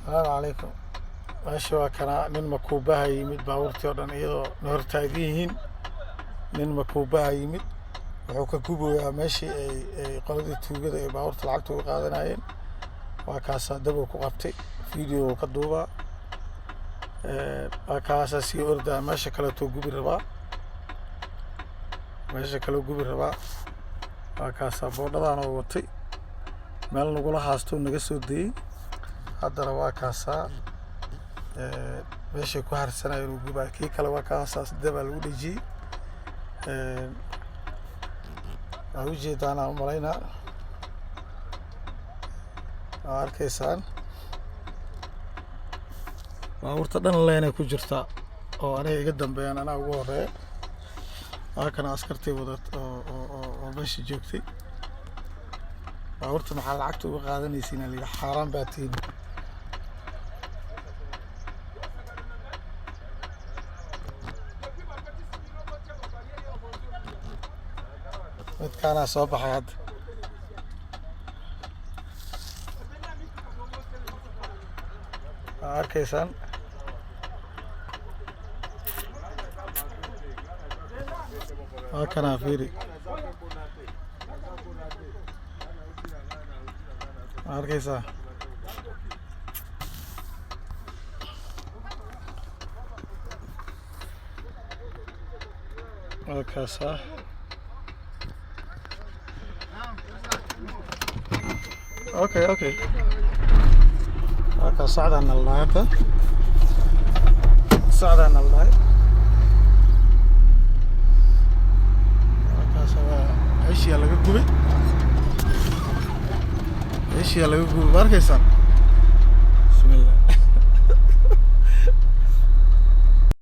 Salaamu calaykum. Meesha waa kanaa nin makuubaha yimid, baabuurtii oo dhan iyadoo na hortaagan yihiin. Nin makuubaha yimid, wuxuu ka gubayaa meeshii ay qoladii tuugada ay baabuurta lacagta uga qaadanayeen. Waa kaasaa dab uu ku qabtay, video uu ka duubaa. Waa kaasaa sii ordaa, meesha kaleetuu gubi rabaa, meesha kaleu gubi rabaa. Waa kaasaa boodhadaan oo watay, meel nagula haastuu naga soo dayey. Haddana waa kaasaa meeshay ku harsanayeen uu gubaa. Kii kale waa kaasaas dabaa lagu dhejiyey. Waa ujeedaan aan umalaynaa, waa arkaysaan baabuurta dhan leenay ku jirtaa oo aniga iga dambeeyaan, anaa ugu horeeya. Waa kana askartii wadat oo meesha joogtay. Baabuurta maxaa lacagta uga qaadanaysiin aa layidhi, xaaraan baa tihiin. Midkaanaa soo baxay hadda. Waa arkaysaan. Waa kanaa, fiiri, waa arkaysaa. Waa kaasaa. Okay, waa kaas. Socdaa nala dhahay hadda, socdaa nala dhahay. Waa kaas, waa meeshiyaa laga gubay, meeshiyaa laga gubay, ma arkaysaan?